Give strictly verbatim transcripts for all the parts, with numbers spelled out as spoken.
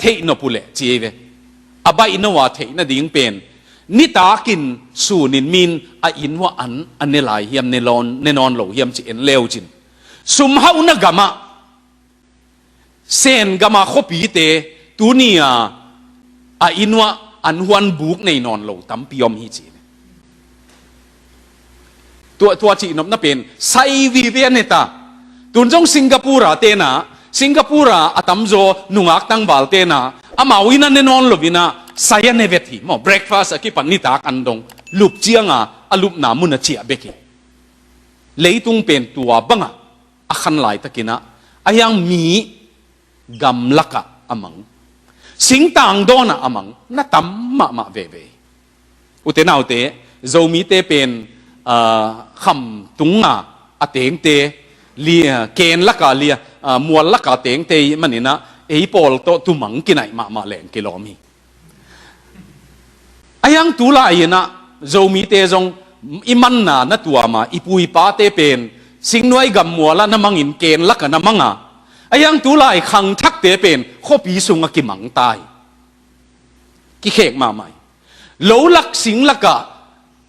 theih nop uh leh ci ei ve. A baih no a theih nading pen nitakin sunin min a inn uah an a ne lai hiam, ne lawn, ne nawn lo hiam ci en leucin, sumhauhna gamah Sen gama khuapite tuni-a a inn uah an huan buk nei nawn lo tampi om hi ci. Tua, tua cihnopna pen sai vive a neta. Tun zong Singapore a tena, Singapore a a tamzaw nungak tangval tena amau inn a ne nawn lo ina sai a ne vet hi maw. Breakfast a kipan nitak an dong lup cianga a lupna mun a ciah bek hi. Leitung pen tua banga a khan laitakinah a hiang mi gamlakah a mang, singtang dawnah a mang na tam mahmah veve. Ute naute, Zomite pen, ah, khamtunga a tengte, lia, ken laka lia, ah, mual laka tengte ih maninah ei pawl tawh tumang kinaih mahmah leng kilawm hi. A hiang tulai inah Zomite zong i manna na tuama i pu i pate pen singnuai gammuala na mangin ken laka na manga. A hiang tulai khangthakte pen khuapi sunga kimang tai. Kikhek mahmah hi. Lo lak sing lakah,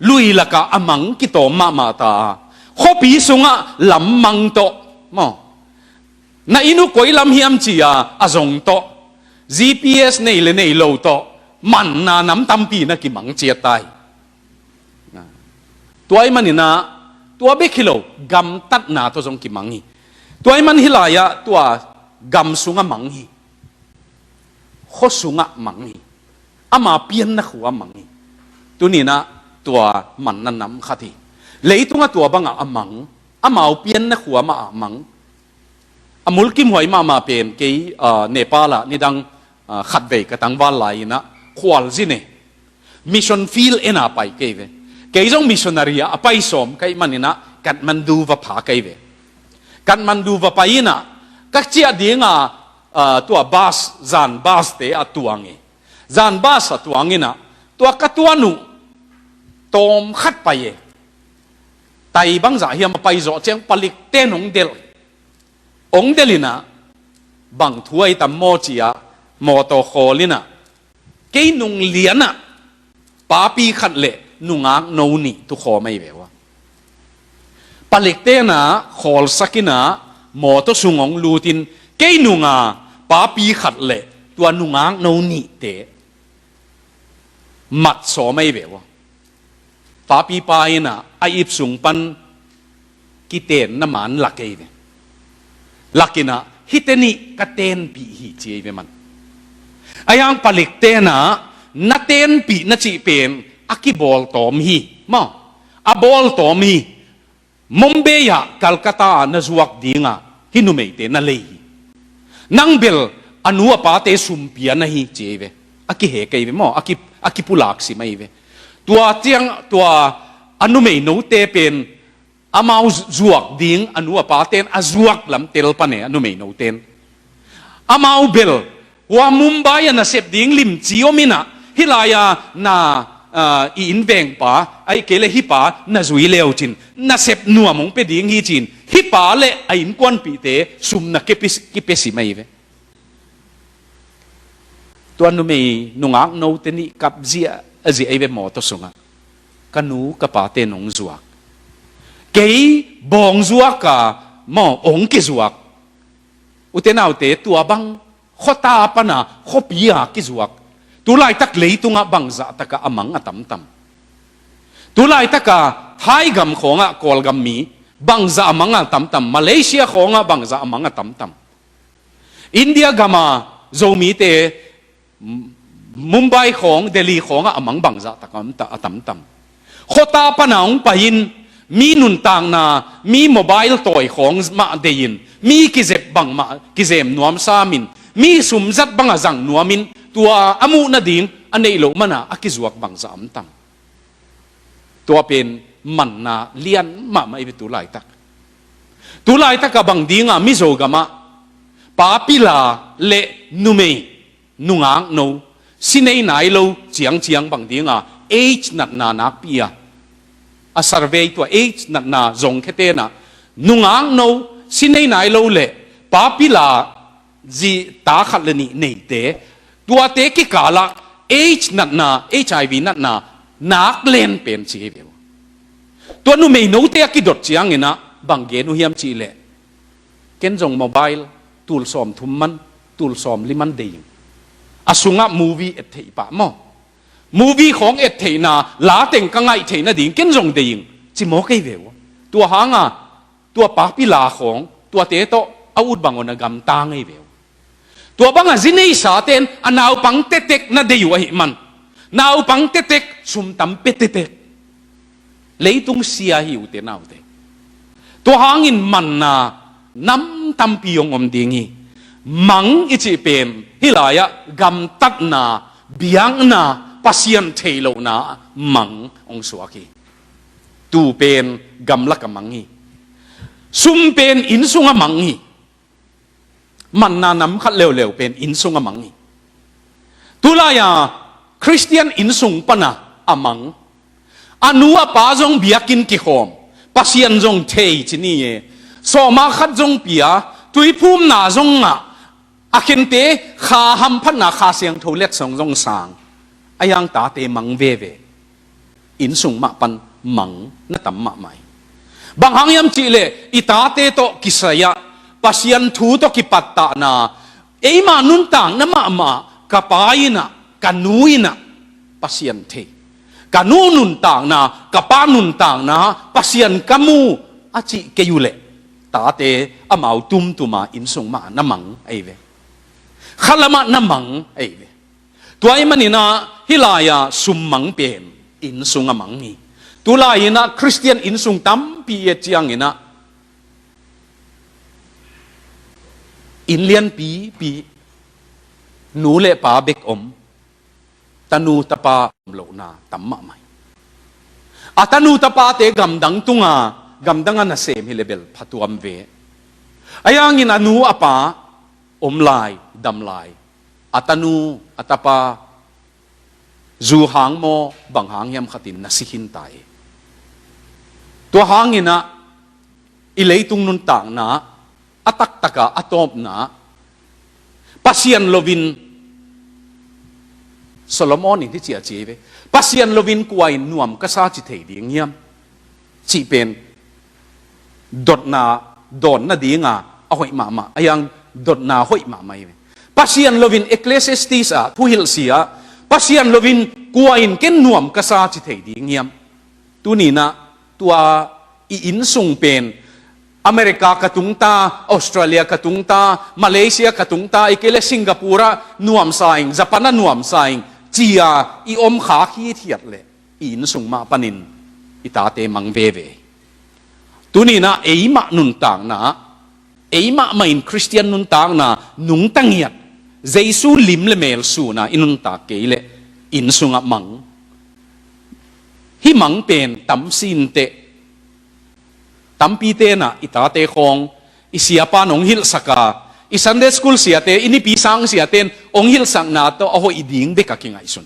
lui lakah a mang kitawm mahmah ta. Khuapi sungah lam mang tawh maw, na inn uh koi lam hiam ci-a a zong tawh, G P S nei le nei lo tawh manna nam tampi na kimang ciat tai. Tua ih maninah tua bek hi lo, gamtatna tawh zong kimang hi. Tua ih man hi lai-ah tua gam sungah mang hi. Khua sungah mang hi. Ama pianna khua mang hi. Tuninah tua manna nam khat hi. Leitungah tua bangah a mang, amau pianna khua mah ah mang. A mulkimhuai mahmah pen kei, ah, Nepal ah nidang, ah, khatvei ka tangval lai inah khualzin e. Mission field ena pai kei ve. Kei zong missionary ah a pai sawm ka ih maninah Kathmandu va pha kei ve. Kathmandu va pai inah ka ciah dinga, ah, tua bus, zan bus te a tuang e. Zan bus a tuang inah tua ka tuan uh tawm khat pai e. Tai bangzah hiam a pai zawh ciang palikten hong delh. Hong delh inah bang thu ahi tam maw ci-ah mawtaw khawl inah kei nung lianah papi khat le nungak no nih tukhawm ahi ve ua. Palikten ah khawlsak inah mawtaw sung hong lutin kei nunga papi khat le tua nungak no nihte mat sawm ahi ve ua. Papipa inah a ip sung pan kitenna man lak ei ve. Lak inah hihte nih ka tenpih hi ci ei ve man. A hiang palik tenah na tenpih na cih pen a kibawltawm hi maw. A bawltawm hi. Mumbai ah, Calcutta ah na zuak dinga hih numeite na lei hi. Nang bel a nu a pate sumpia na hi ci ei ve. A kihe kei ve maw, a ki, a kipulak sim ahi ve. Tua ciang tua a numei note pen amau zuak ding a nu a paten a zuak lam tel pan e a numei noten. Amau bel hua Mumbai a nasep ding limci om inah hih lai-a na, ah, i innvengpa ahi kei le hih pa na zui leucin nasep nuam hong pia ding hi cin hih pa le a innkuanpihte sum na kipia, kipia sim ahi ve. Tua numei nungak note nih kap ziahziah ahi ve mawtaw sungah. Ka nu ka pate nong zuak. Kei bawng zuak a maw hong kizuak. Ute naute tua bang khuata pana khuapi a kizuak. Tulaitak leitungah bangzah taka a mang a tamtam. Tulaitaka Thai gam khawngah Kawlgam mi bangzah a mang a tamtam. Malaysia khawngah bangzah a mang a tamtam. India gama Zomite Mumbai khawng, Delhi khawngah a mang bangzah taka a tamtam. Khuata pana hong pai-in mi nuntakna, mi mobile tawi khawng mah deihin, mi kizep bangmah kizem nuam samin, mi sumzat banga zang nuamin tua a muh nading a neih loh mana a kizuak bangzah a tamtam. Tua pen manna lian mahmah i ve tulaitak. Tulaitaka bang dinga Mizo gamah papila le numei nungak no sinei nai lo ciangciang bang dinga age natna nakpi a, a survey tua age natna zongkhe tenah nungak no sinei nai lo le papila zi ta khat le nih neite Tuate kikalah AIDS natna, HIV natna nak len pen ci hi ve uh. Tua numei note a kidot cianginah bang gen uh hiam cihleh, ken zong mobile tul sawm thum man, tul sawm li man dei ing. A sungah movie et theih pah maw? Movie khawng et theihna, la teng ka ngaih theih nading ken zong dei ing, ci maw kei ve uh. Tua hanga tua pakpi la khawng tuate tawh a ut bang on a gamtang ei ve uh. Tua banga zi neisa ten a naupang tetek na dei uh ahih man, naupang tetek sumtam pe tetek. Leitung sia hi uh te naute. Tua hangin manna nam tampi hong om ding hi. Mang i cih pen hih lai-ah gamtatna, biakna, Pasian thei lohna mang hong suak hi. Tuu pen gamlak a mang hi. Sum pen inn sung a mang hi. Manna nam khat leuleu pen inn sung a mang hi. Tulai-a Khristian inn sung pana a mang. A nu a pa zong biakinn kikhawm, Pasian zong thei ci ni e. Sawma khat zong pia, tuiphumna zong ngah, a khente kha hamphatna Kha Siangtho letsong zong sang. A yang tate mang veve. Inn sung mah pan mang na tam mahmah hi. Bang hang hiam cihleh i tate tawh kisai-ah Pasian thu tawh kipattahna, eima nuntakna mahmah ka pa innah, ka nu innah Pasian thei, ka nu nuntakna, ka pa nuntakna Pasian ka mu a cih kei uhleh tate amau tumtuma inn sung mah na mang ahi ve. Khalamah na mang ahi ve. Tua ahih maninah hih lai-a sum mang pen inn sung a mang hi. Tulai innah Khristian inn sung tampi et cianginah inn lianpipi, nu le pa bek om, tanu tapa om lohna tam mahmah hi. A tanu tapate gamdang tunga gamdanga nasem hi le bel phatuam ve. A yangin a nu a pa om lai, dam lai, a tanu a tapa zu hang maw bang hang hiam khatin na si khin ta hi. Tua hanginah i leitung nuntakna a taktaka a tawpna Pasian loin, Solomon in hi ciah ci hi ve, Pasian loin kua in nuam ka sa ci thei ding hiam? Cih pen dotna dawn nadinga a hoih mahmah, a yang dotna hoih mahmah hi. Pasian loin Ecclesiastes ah thuhilhsia ah, Pasian loin kua in ken nuam ka sa ci thei ding hiam? Tuninah tua i inn sung pen America ka tungta, Australia ka tungta, Malaysia ka tungta, i kei le Singapore ah nuamsa ing, Japan ah nuamsa ing, cia i om khak hithiat leh i inn sung mah panin i tate mang veve hi. Tuninah eimah nuntakna, eimah mahin Khristian nuntakna nungta ngiat, Jesu lim le mel suna i nuntak kei leh inn sungah mang. Hih mang pen tam sinteh, tampi tenah i tate khawng i siapan hong hilhsaka, i Sunday school siate, i nipi sang siate in hong hilhsakna tawh a hoih ding bek a kingaihsun.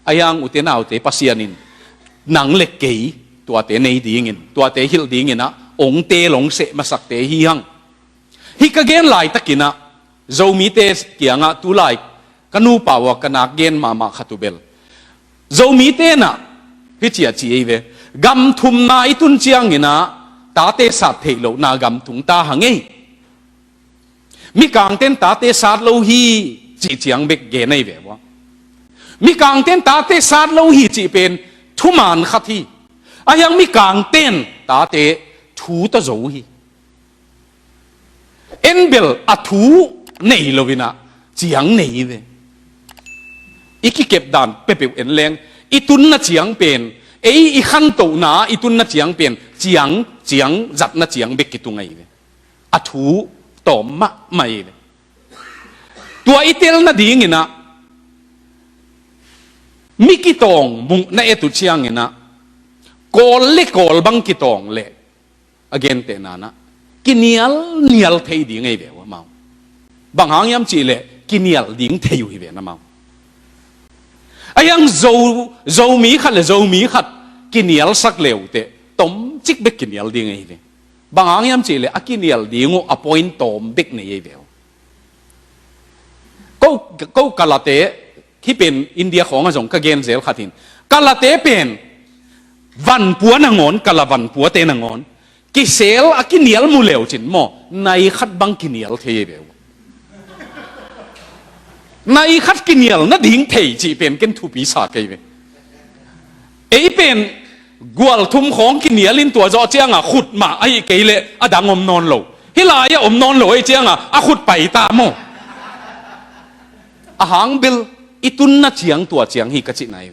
A yang ute naute Pasian in nang le kei tuate nei dingin, tuate hilh dinginah hong teel hong seh masakte hi hang. Hih ka gen laitakinah Zomite kiangah tulai ka nupa uh a ka nak gen mahmah khat uh bel Zomite nah hi ciah ci ei ve. Gam thumna i tun cianginah tate sat theih lohna gam tung ta hang ei. Mikangten tate sat lo hi cih ciang bek gen ahi ve uh a. Mikangten tate sat lo hi cih pen thuman khat hi. A hiang mikangten tate thu tawh zo hi. En bel a thu nei loinah ciang nei ve. I kikep dan peuhpeuh en leng i tunna ciang pen, ei i khantohna i tunna ciang pen ciang, ciang zatna ciang bek kitung ahi ve. A thu tawm mahmah hi ve. Tua i tel nadinginah mi kitawng muh na et uh cianginah Kawl le Kawl bang kitawng leh a gentehna nah kinialnial thei ding ahi ve uh amau. Bang hang hiam cihleh kinial ding thei uh hi ve na amau. A hiang Zo, Zomi khat le Zomi khat kinialsak le uh teh tomcik bek kinial ding ahi ve. Bang hang hiam cihleh a kinial ding uh a point tawm bek nei ahi ve uh. Ko, ko Kalate, hih pen India khawng ah zong ka gen zel khat hi in. Kalate pen vanpua nangawn, Kala vanpuate nangawn kisel a kinial mu le uh cin maw, nai khat bang kinial thei ve uh. Nai khat kinial nading thei cih pen ken thupi sa kei ve. Ei pen gual thum khawng kinial in tua zawh ciangah khut mah ahi kei leh a dang om nawn lo. Hih lai-ah om nawn lo ahi ciangah a khut pai ta maw. A hang bel i tunna ciang tua ciang hi ka cihna hi.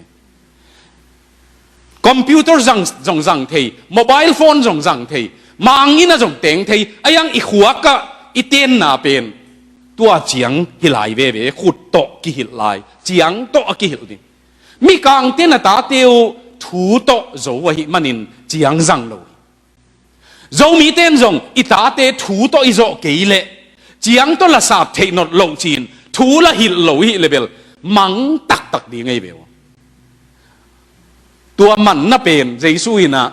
Computer zang, zong zang thei, mobile phone zong zang thei, mangin ah zong teng thei, a hiang i khuak ah i tenna pen tua ciang hi lai veve, khut tawh kihilh lai, ciang tawh a kihilh ding. Mikangte na tate uh thu tawh zo ahih manin ciang zang lo hi. Zomite in zong i tate thu tawh i zawh kei leh ciang tawh la sap theih nawn lo cin, thu la hilh lo hi leh bel mang taktak ding ahi ve uh. Tua manna pen Jesu in ah,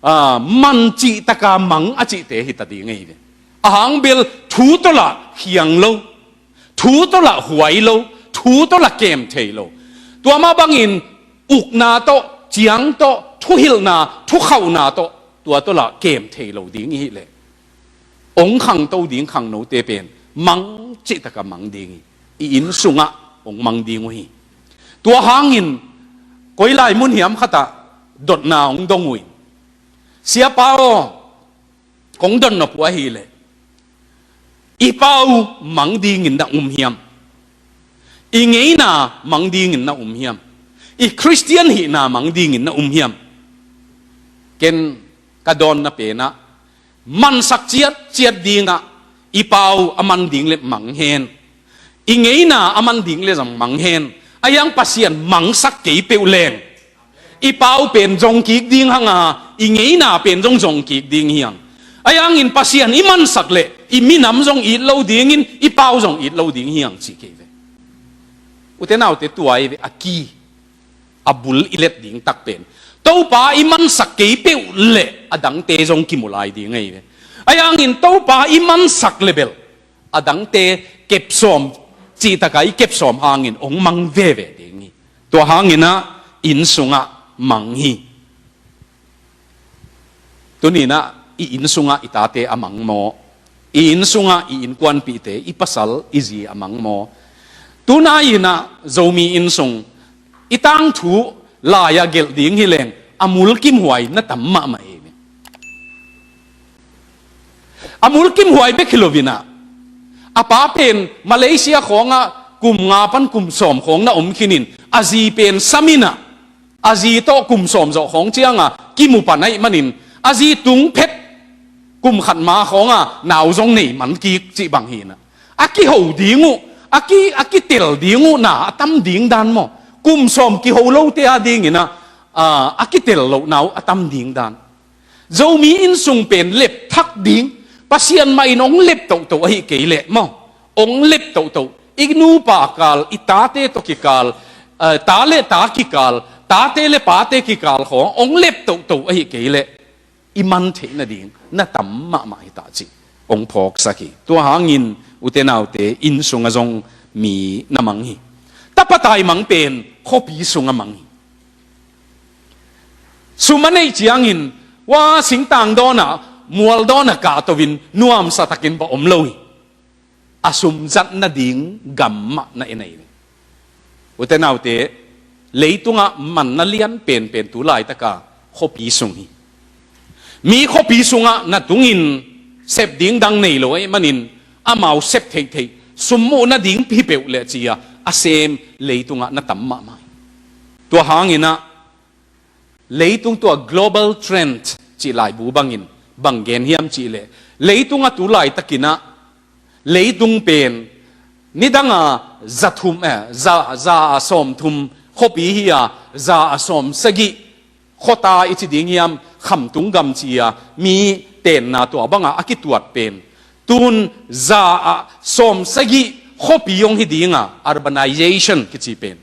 aa, man cih taka mang a cihte hi ta ding ahi ve. A hang bel thu tawh lah khiang lo, thu tawh lah huai lo, thu tawh lah kem thei lo. Tua mah bangin ukna tawh, ciang tawh, thuhilhna, thukhauhna tawh, tua tawh lah kem thei lo ding i hih leh, hong khangto ding khangnote pen mang cih taka mang ding hi. I inn sungah hong mang ding uh hi. Tua hangin koi lai mun hiam khatah dotna hong dong uh in, "Siapa aw, kong dot nop uh ahih leh, i pau mang dingin na um hiam? I ngeina mang dingin na um hiam? I Khristian hihna mang dingin na um hiam?" Ken ka dawnna pen ah, mansak ciatciat dingah i pau a man ding leh mang hen. I ngeina a man ding leh zong mang hen. A hiang Pasian mangsak kei peuh leng, i pau pen zong kik ding hang a, i ngeina pen zong zong kik ding hi hang. A hiangin Pasian i mansak leh i minam zong it lo dingin, i pau zong it lo ding hi hang ci kei ve. Ute naute, tua hi ve a ki, a bul i let ding tak pen. Topa i mansak kei peuh leh a dangte zong kimu lai ding ahi ve. A hiangin Topa i mansak leh bel a dangte kepsawm cih taka i kepsawm hangin hong mang veve ding hi. Tua hangin ah inn sungah mang hi. Tuni-in ah i inn sungah i tate a mang maw? I inn sungah i innkuanpihte, i pasal, i zi a mang maw? Tunai-in ah Zomi inn sung i tangthu lai-ah gelh ding hi leng a mulkimhuai na tam mahmah hi. A mulkimhuai bek hi lo-in ah, a pa pen Malaysia khawngah kum nga pan kum sawm khawng na om khinin, a zi pen sam-in ah, a zi tawh kum sawm zawh khawng ciangah kimu pan ahih manin, a zi tung phet kum khat ma khawngah nau zong nei man kik cih bang hi-in ah, a kiho ding uh, a ki, a kitel ding uh na a tam ding dan maw? Kum sawm kiho lote a dingin ah, a, a kitel loh nau a tam ding dan. Zomi inn sung pen lep thak ding, Pasian mah in hong lep tohtoh ahih kei leh maw, hong lep tohtoh. I nupa kal, i tate tawh kikal, eh, ta le ta kikal, tate le pate kikal khawng hong lep tohtoh ahih kei leh, i man theih nading na tam mahmah hi ta cih hong phawksak hi. Tua hangin ute naute, inn sungah zong mi na mang hi. Tapa taimang pen khuapi sungah mang hi. Sum a neih ciangin, hua singtang dawnah, mual dawnah kahto-in nuamsa takin va om lo hi. A sum zat nading gam mah na en ahi. Ute naute, leitungah manna lian penpen tu laitaka khuapi sung hi. Mi khuapi sungah na tungin sep ding dang nei lo ahih manin, amau sep theihtheih, sum muh nading hi peuh leh ci-a a sem leitungah na tam mahmah hi. Tua hangin ah, leitung tua global trend cih laibu bangin bang gen hiam cih leh, leitungah tu laitakin ah, leitung pen nidangah za thum, eh, za, za a sawm thum khuapi hi-a, za a sawm sagih khuata i ci ding hiam, khamtung gam ci-a mi tenna tua bangah a kituat pen, tun za a sawm sagih khuapi hong hi dinga, urbanization kici pen.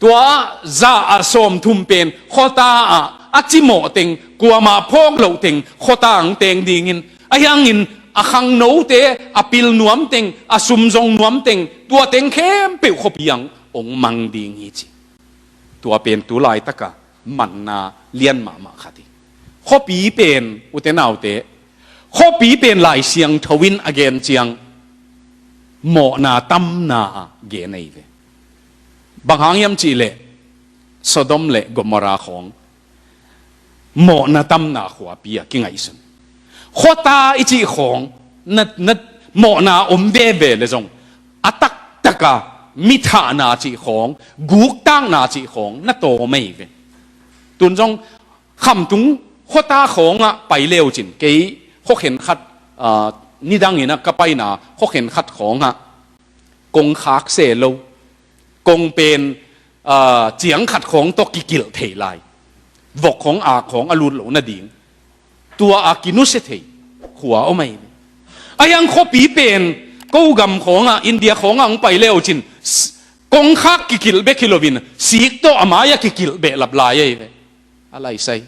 Tua za a sawm thum pen khuata ah a cimawh teng, kuamah phawk loh teng khuata ang teng dingin, a hiangin a khangnote, a pil nuamteng, a sumzong nuamteng, tua teng khempeuh khuapi ang hong mang ding hi ci. Tua pen tu laitaka manna lian mahmah khat hi. Khuapi pen, ute naute, khuapi pen Lai Siangtho in a gen ciang mawhna tamna ah gen ahi ve. Bang hang hiam cihleh Sodom le Gomorrah khawng mawhna tamna khuapi a kingaihsun. Khuata i cih khawng na, na mawhna om veve le zong a taktaka mithahna cih khawng, guktakna cih khawng na tawm ahi ve. Tun zong Khamtung khuata khawngah pai leucin kei khuakhen khat, ah, nidangin ah ka paina khuakhen khat khawngah kongkhak se lo, kong pen, ah, ciang khat khawng tawh kikilh thei lai, vok khawng, ak khawng a lut loh nading, tua a kinusia thei khua om ahi ve. A hiang khuapi pen ko gam khawngah, India khawngah hong pai leucin s-, kongkhak kikilh bek hi loin sik tawh a mai-ah kikilh behlap lai ahi ve. A laisai.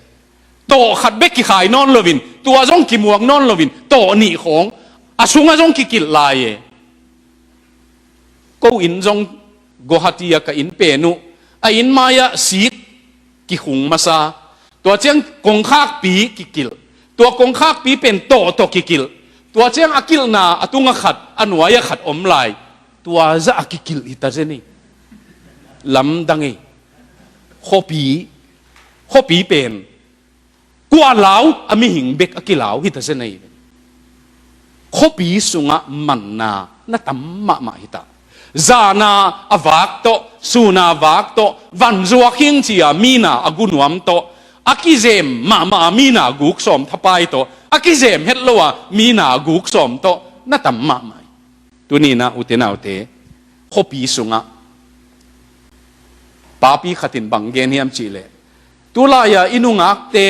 Tawh khat bek kikhai nawn loin, tua zong kimuak nawn loin, tawh nih khawng a sungah zong kikilh lai e. Ko inn zong Guwahati ah ka inn pen uh, a inn mai-ah sik kikhung masa. Tua ciang kongkhakpi kikilh. Tua kongkhakpi pen tawh tawh kikilh. Tua ciang a kilhna a tungah khat, a nuai-ah khat om lai. Tua zah a kikilh hi ta zen hi. Lamdang hi. Khuapi, khuapi pen kua lau, a mihing bek a kilau hi ta zen hi. Khuapi sungah manna na tam mahmah hi ta. Zana a vak tawh, suna vak tawh, vanzuak hing ci-a mina a gunuam tawh, a kizem mahmah a mina guk sawm thapai tawh, a kizem het lo a mina guk sawm tawh na tam mahmah hi. Tuni-in ah ute naute, khuapi sungah papi khatin bang gen hiam cihleh, tulai-a i nungakte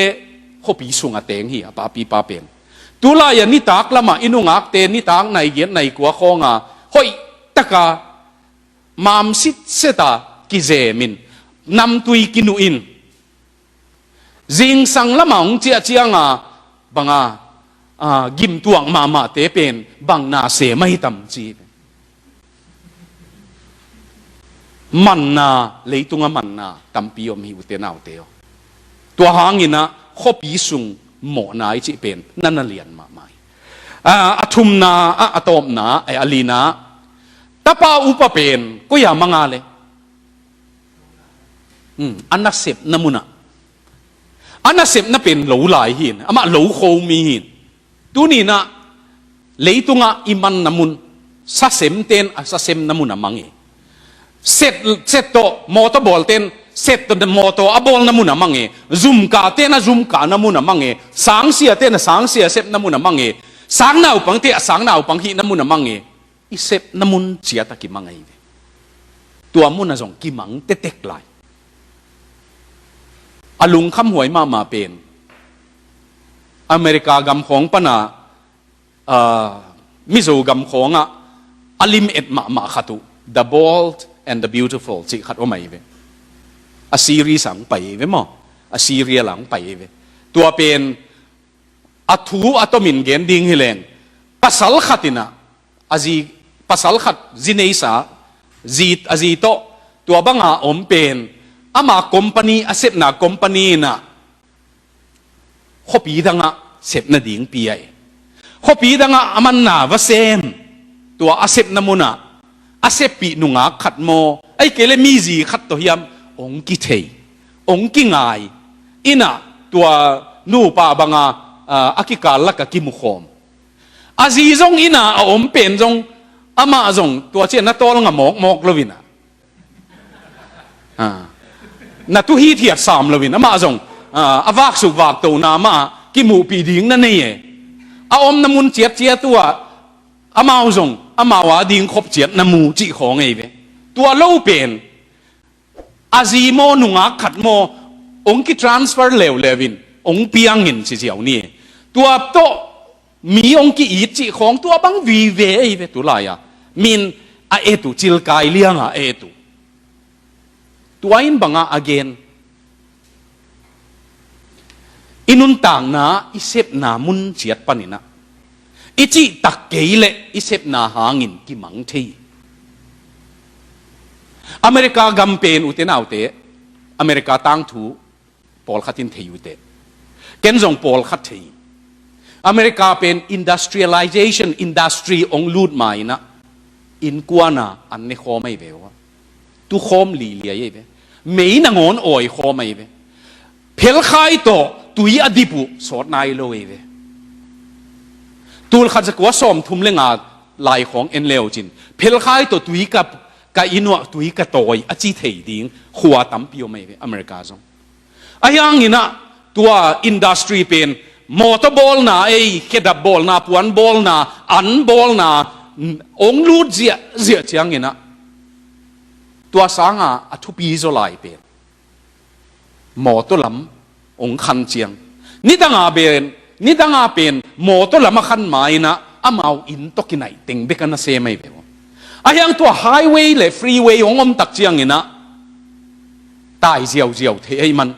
khuapi sungah teng hi a papipa pen. Tulai-a nitak lamah i nungakte nitak nai giat nai kua khawnga hoih taka mam sitset a kizemin, namtui kinuhin, zingsang lamah hong ciah cianga banga, a, gimtuak mahmahte pen bang na sem ahi tam ci. Manna, leitungah manna tampi om hi ute naute aw. Tua hangin ah khuapi sung mawhna i cih pen na na lian mahmah hi. A, a thumna, a, a tawpna, a, a lina, tapa upa pen koi-a manga le. Hmm, a nasepna munah. A nasepna pen lo lai hi in, amah lo kho mi hi in. Tuni-in ah leitungah i manna mun, sasemte in a sasemna mun a mang hi. Set, set tawh mawtaw bawlte in set tawh mawtaw a bawlna mun a mang hi. Zumkate in a zumkahna mun a mang hi. Sangsiate in a sangsia sepna mun a mang hi. Sangnaupangte a sangnaupang hihna mun a mang hi. I sepna mun ciat a kimang ahi ve. Tua munah zong kimang tektek lai. A lungkhamhuai mahmah pen America gam khawng pana, ah, Mizo gam khawngah a lim et mahmah khat uh, The Bold and the Beautiful cih khat om ahi ve. A series ah hong pai ahi ve maw? A serial ah hong pai ahi ve. Tua pen a thu a tomin gen ding hi leng, pasal khat in ah, a zi, pasal khat zi neisa, zi, a zi tawh tua banga om pen, ama company, a sepna company in ah khuapi dangah sep nading pia hi. Khuapi dangah a manna va sem, tua a sepna munah a seppih nungak khat maw, ahih kei leh mi zi khat tawh hiam, hong kithei, hong kingai in ah, tua nupa banga, ah, a kikal lakah kimukhawm. A zi zong in ah a om pen zong, amah zong tua ciang na tawlnga mawkmawk lo in ah, ah, na tu hithiat sam lo in, amah zong, ah, a vaksuk vaktona mah kimuhpih ding na nei e. A omna mun ciatciat uh ah amau zong amau ading khop ciat na mu cih khawng ahi ve. Tua lo pen a zi maw, nungak khat maw, hong kitransfer leuleu in, hong piang in ci ziau ni. Tua tawh mi hong ki-it cih khawng tua bang vive ahi ve tulai-a. Min a et uh, cilkai lianga a et uh. Tua in bangah a gen, i nuntakna, i sepna mun ciat panin ah, I cihtak kei leh i sepna hangin kimang thei. America gam pen, ute naute, America tangthu pawlkhat in thei uh teh. Ken zong pawlkhat thei. America pen industrialization, industry hong lut ma-in ah, innkuan ah an ne khawm ahi ve uh. Tu khawm liliai ahi ve. Mei nangawn awi khawm ahi ve. Phelkhai tawh tui a dip uh sawt nai lo ahi ve. Tulkhat zakua sawmthum le nga lai khawng en le uh cin, phelkhai tawh tui ka, ka inn uah tui ka tawi a ci thei ding khua tampi om ahi ve, America zong. Ahi hangin ah, tua industry pen, mawtaw bawlna, ei, khedap bawlna, puan bawlna, an bawlna hong lut ziahziah ciangin ah, tua sanga a thupi zaw lai pen mawtaw lam hong khan ciang. Nidanga pen, nidanga pen mawtaw lam a khan ma-in ah, amau inn tawh kinaih teng bek a na sem ahi ve uh. Ahi hang tua highway le freeway hong om tak ciangin ah, tai ziauziau thei ahih man,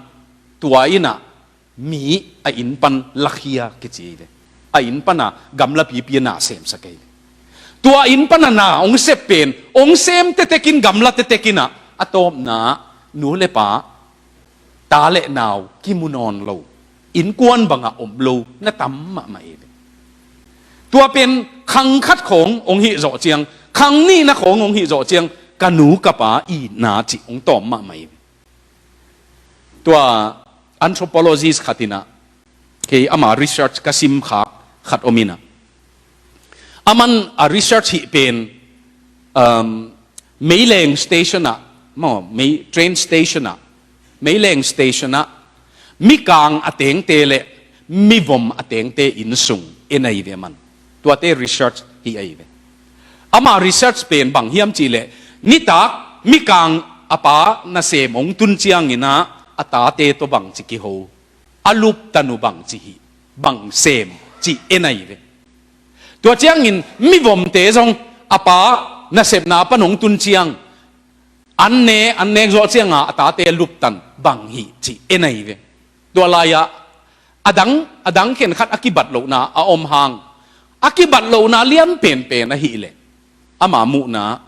tua in ah mi a inn pan lakhia kici ahi ve. A inn pan a gamlapipi a na semsak ahi ve. Tua inn pan a na hong sep pen, hong sem tetek in, gamla tetek in ah, a tawpna nu le pa, ta le nau kimu nawn lo, innkuan bangah om lo na tam mahmah ahi ve. Tua pen khang khat khawng hong hih zawh ciang, khang nihna khawng hong hih zawh ciang, ka nu ka pa itna cih hong tawm mahmah ahi ve. Tua anthropologist khat in ah, kei ama research ka sim khak khat om in ah, aman a research hih pen, um, Meileng station ah, maw, Mei, train station ah, Meileng station ah, mikang a tengte le mivom a tengte inn sung en ahi ve aman. Tuate research hih ahi ve. Ama research pen bang hiam cih leh, nitak mikang a pa nasem hong tun ciangin ah, a tate tawh bangci kiho, a luptan uh bangci hih, bang sem cih en ahi ve. Tua ciangin mivomte zong a pa nasepna pan hong tun ciang, an ne, an nek zawh cianga a tate luptan bang hih cih en ahi ve. Tua lai-ah a dang, a dang khenkhat a kibat lohna a om hang, a kibat lohna lian penpen ahih leh, ama muhna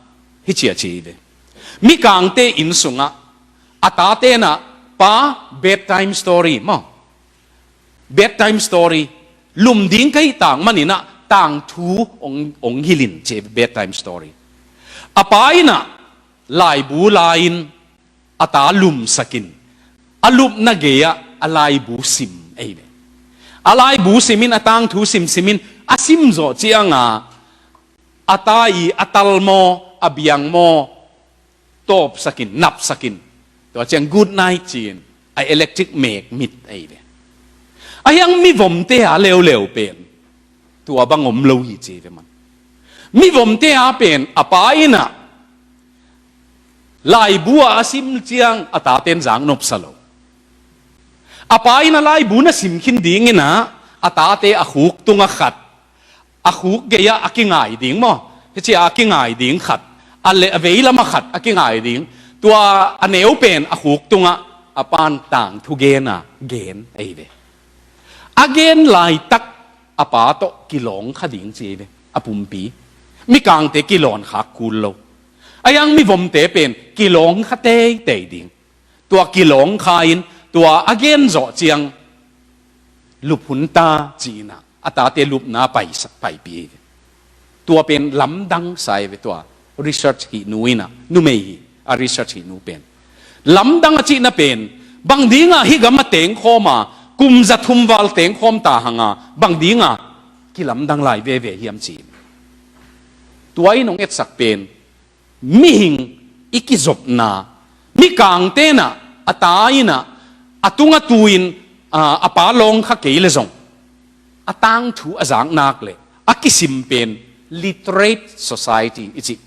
hih ci a ci hi ve. Mikangte inn sungah a tate in ah, pa, bedtime story maw, bedtime story, lum ding ka hih tang manin ah tangthu hong, hong hilh in ci hi ve, bedtime story. A pa in ah laibu la-in a ta lumsak in, a lupna gei-ah a laibu sim ahi ve. A laibu sim in, a tangthu simsim in, a sim zawh cianga a ta i a tal maw, a biang maw, tawpsak in, napsak in, tua ciang good night ci-in a electric mek mit ahi ve. Ahi hang mivomte a leuleu pen tua bang om lo hi ci hi ve man. Mivomte a pen a pa in ah laibu ah a sim ciang a taten zak nopsa lo. A pa in ah laibu na sim khin dingin ah a tate a khuk tungah khat, a khuk gei-ah a kingai ding maw, hici a kingai ding khat, a le, a veilamah khat a kingai ding. Tua a neu pen a khuk tungah a pan tangthu gen a gen ahi ve. A gen laitak a pa tawh kilawng kha ding ci hi ve, a pumpi. Mikangte kilawn khak kul lo. Ahi hang mivomte pen kilawng kha teitei ding. Tua kilawng kha in, tua a gen zawh ciang lup hun ta ci-in ah a tate lupna paisak, paipih hi ve. Tua pen lamdang sa hi ve, tua research hih nu in ah, numei hi, a research hih nu pen. Lamdang a cihna pen, bang dingah hih gam a tengkhawm a, kum za thum val tengkhawm ta hang a, bang dingah kilamdang lai veve hiam ci hi ve. Tua in hong etsak pen, mihing i kizopna, mikangte in ah, a ta in ah, a tungah tu-in, a, a pa lawng kha kei leh zong, a tangthu a zak nak leh a kisim pen literate society i cih,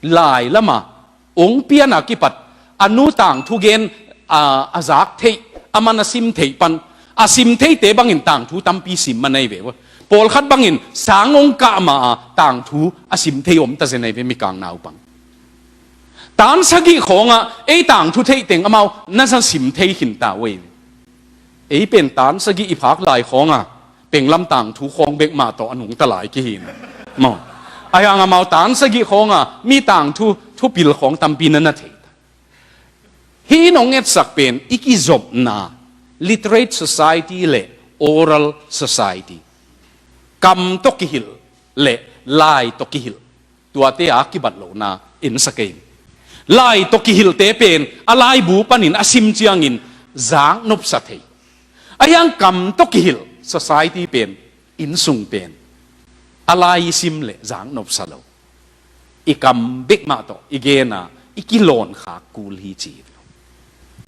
lai lamah hong pian a kipat, a nu tangthu gen, a, a zak theih, a man a sim theih pan, a sim theite bangin tangthu tampi sim man ahi ve. Pawlkhat bangin sang hong kah ma-a tangthu a sim thei om ta zen ahi ve, mikang naupang. Tan sagih khawngah ei tangthu theih teng amau na za sim thei khin ta uh ahi ve. Ei pen tan sagih i phak lai khawngah Tenglam tangthu khawng bek mah tawh a nungta lai kihin. Maw. Ahi hang amau tan sagih khawng a mi tangthu thupil khawng tampi na na thei. Hih in hong etsak pen i kizopna literate society le oral society, kam tawh kihilh le lai tawh kihilh, tuate a kibat lohna ensak ei. Lai tawh kihilhte pen a laibu panin a sim ciangin zaknopsa thei. Ahi hang kam tawh kihilh society pen, innsung pen a lai i sim le zaknopsa lo. I kam bek mah tawh i gen a i kilawn khak kul hi ci.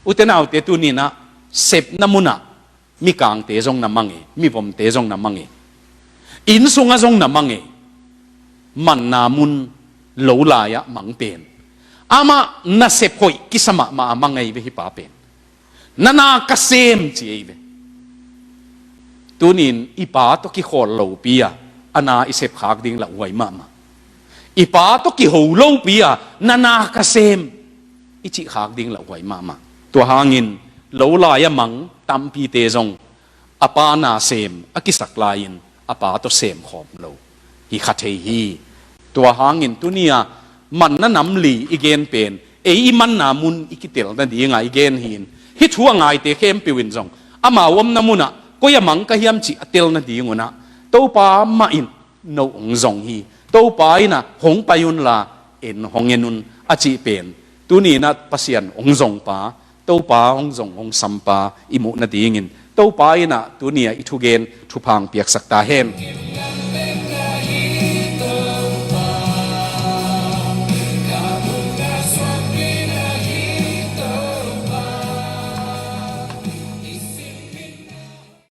Ute naute, tuni-in ah sepna mun ah mikangte zong na mang e, mivomte zong na mang e, innsung ah zong na mang e. Manna mun lo lai-ah mang pen amah nasep hoih kisa mahmah a mang ei ve hih pa pen. Na na ka sem ci ei ve. Tuni-in i pa tawh kikhawl lopi a a na i sep khak ding lauhuai mahmah. I pa tawh kiho lopi a na na ka sem i cih khak ding lauhuai mahmah. Tua hangin lo lai-ah mang tampite zong a pa na sem a kisak lai-in a pa tawh sem khawm lo hi kha thei hi. Tua hangin tuni-a manna nam li i gen pen ei i manna mun i kitel nading a i gen hi-in, hih thu a ngaite khempeuh in zong amau omna mun ah koi a mang ka hiam cih a tel nading un ah Topa mah in no hong zong hi. Topa in ah hong pai unla en hong en un a cih pen tuni-in ah Pasian hong zong pa, Topa hong zong hong sam pa i muh nadingin Topa in ah tuni-a i thugen thupha hong piaksak ta hen.